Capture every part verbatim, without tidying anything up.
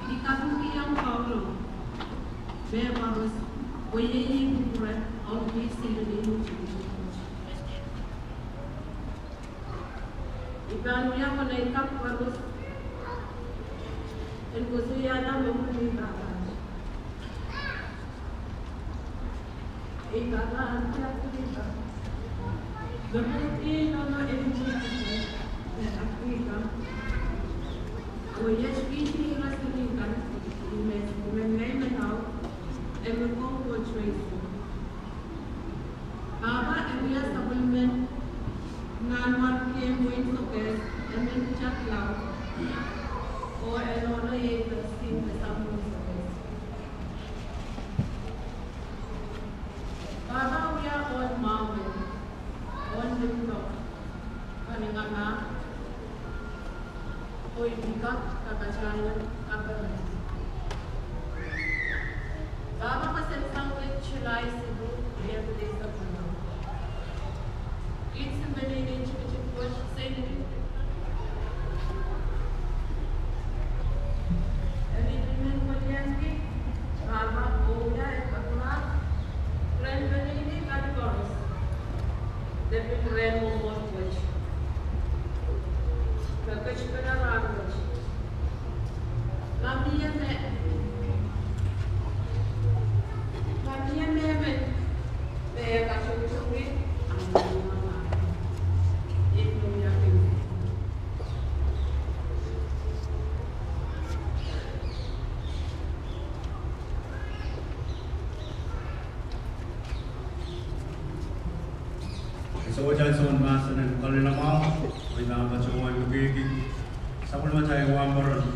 I kapingkihong Kauno mehkoaros, oh iei kupwure ong kis ni lel. I pahn wia konehng kak koaros en koasoiahda me pwung ni pahpa. Ei Pahpa en Afrika, me pwung ni nohno en Afrika, me Afrika. Oh iet pihti irail seri kan, I men, I men ngehi me lao, e me kou Koht Seiso. Pahpa e wia sapwellimen Nanmwarkien Wehin Sokehs, e men pwutak lao, oh e nohno iei Pepsin de Samuel Sokehs. Pahpa wia ohl mwahu men, ohl limpoak, kanengamah, oh I pil kak kapatahiong kaperen. Pahpa kasensang wet July siluh, riekid eisek weneu. Kiht sempwal en tikitik wet seilik. Eri I men kohieng kis, Pahpa, oh wia ei kapinga, ren peneinei kan koaros, de pil rehn mwomwohd wet, me ketipene rahn wet. Ma mie me, ma mie mehmen me e katoutouki, I men wia kis. Sohte soun mahsen en kalilamau, oh I pahn patohwan lukeiki sapwellimatail wahnpoaron.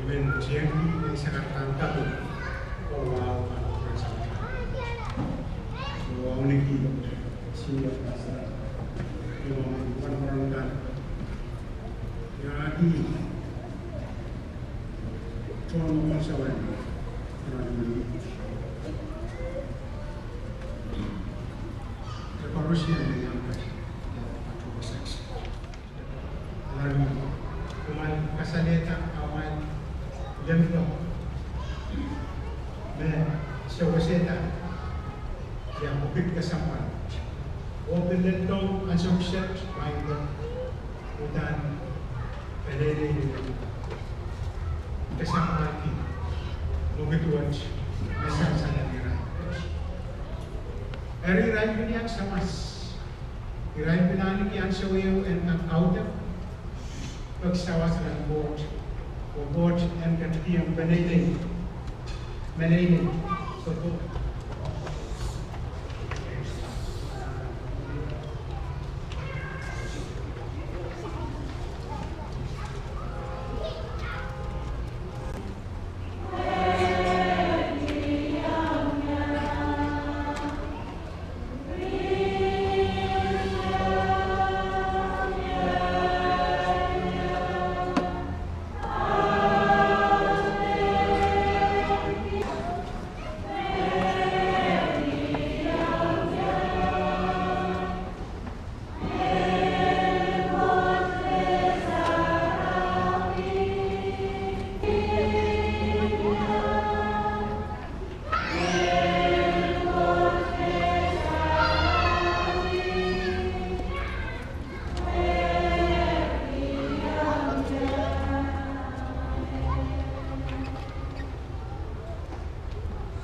Pil tiengki en sakaradahn kaping oh wahu pahn operation. Wauneki senior pastor, imwomwen pwonopwon kan, iangahki tohn mwomwen sawen, e koaros iang pahn, pahn operation. Ahi, kumwail kasalehda amwail limpoak me sewesehda ia pwukat kesempwal. Oh pil lel doh ansou kiset maing ko, uhdahn pelelehki kesempwalki mwekid wet me sansal ira. Eri irail pil iang sawas. Irail pil ahneki ansou ehu en kak kaudok peki sawas rehn Koht, oh Koht en ketikihong peneinei, peneinei, sohte.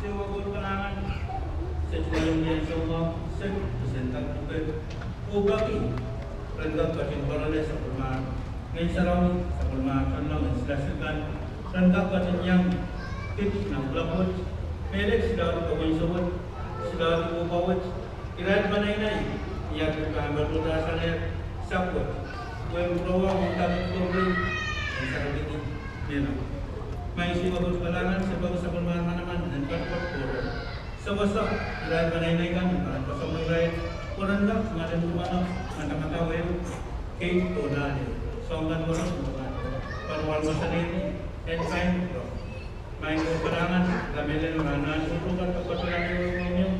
Sewese kalahngan, se tungoalengie soumwahu, se, se kak dupe, oh peki ren kak ketin pwarala sapwellimar Ngehn Sarawi, sapwellimar tohnleng en silasil kan, ren kak ketin iang kit nan kuloak wet, mehlel silaud en kawehwe wet, silaud en pwukat wet, irail peneinei, ni ar pahn patohda sang sapwet, pwe en pwurehng wehwehki komwi, en sarawidi, nena. Maing Sises, kalahngan, se peki sapwellimar manaman, en patohdo. Sewese irail peneinei kan, pahn koasoandi irail, pwe ren kak tungoal en kumwail, madamadau ehu, keid oh lale, soang kan koaros, pahn wal masaledi, en kain koaros. Maing Koht kalahngan, kamehlele me nan nan sukuhl kan patohdo nan.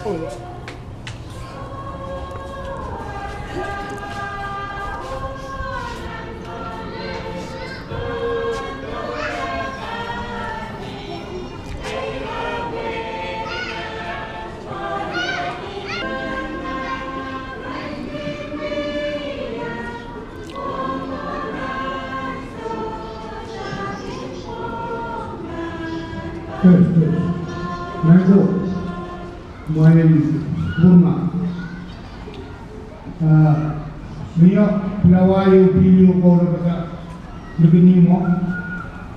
Praise, praise. Mangko, mwail pwurma. Ah, mie pilawai ehu pil ieu kohdo pahpa likin ihmwo.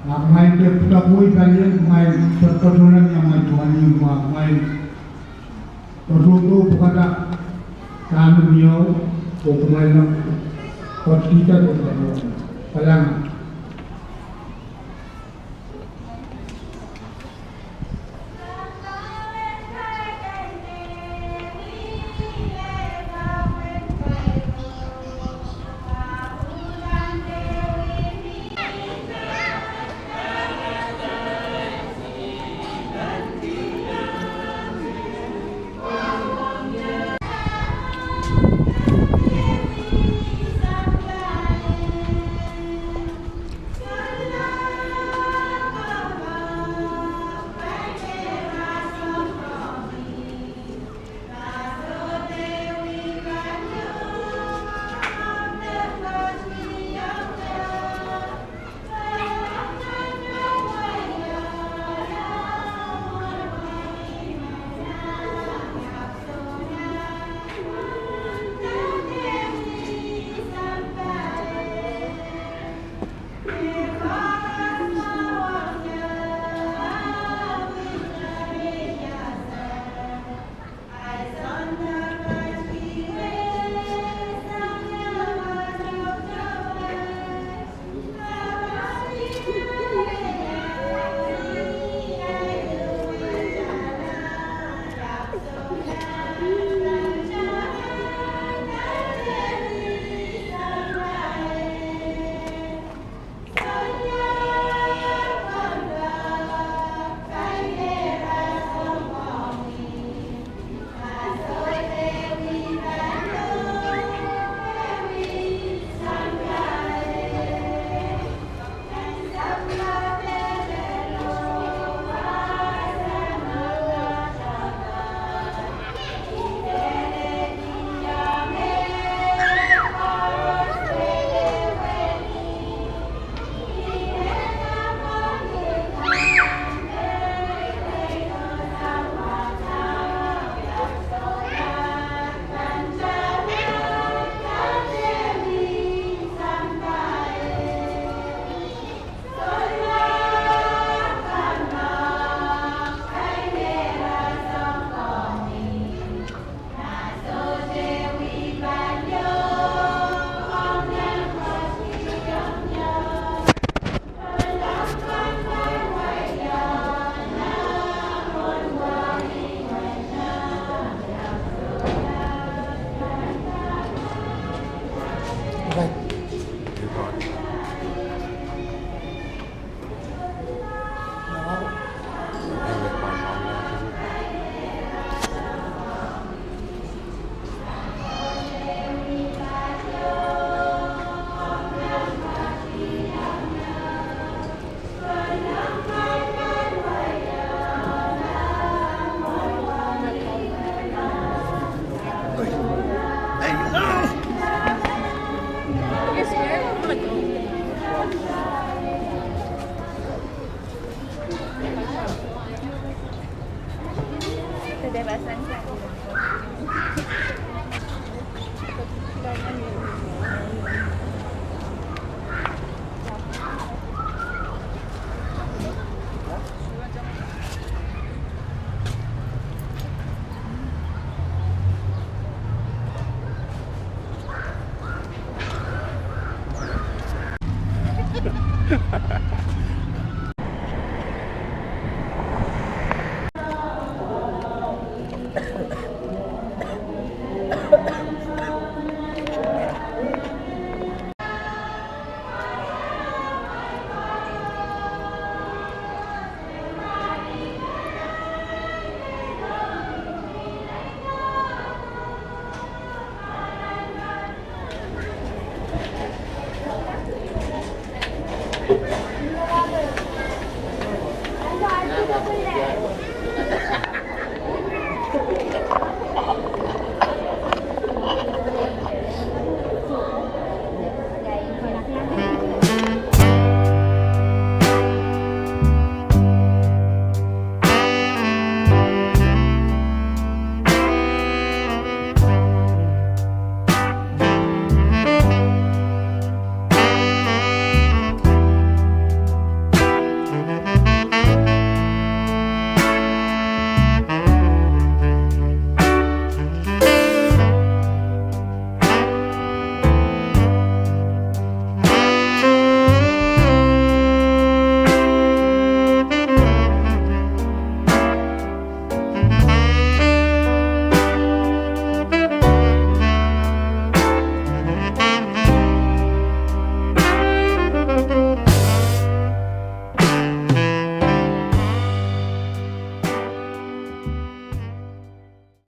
Ah, mwail ke pwutak wei palien, mwail patohla ni amwail tuhwong, mwail patohdo pwukada dahme mie, oh kumwail kotkihda, oh kumwail pahn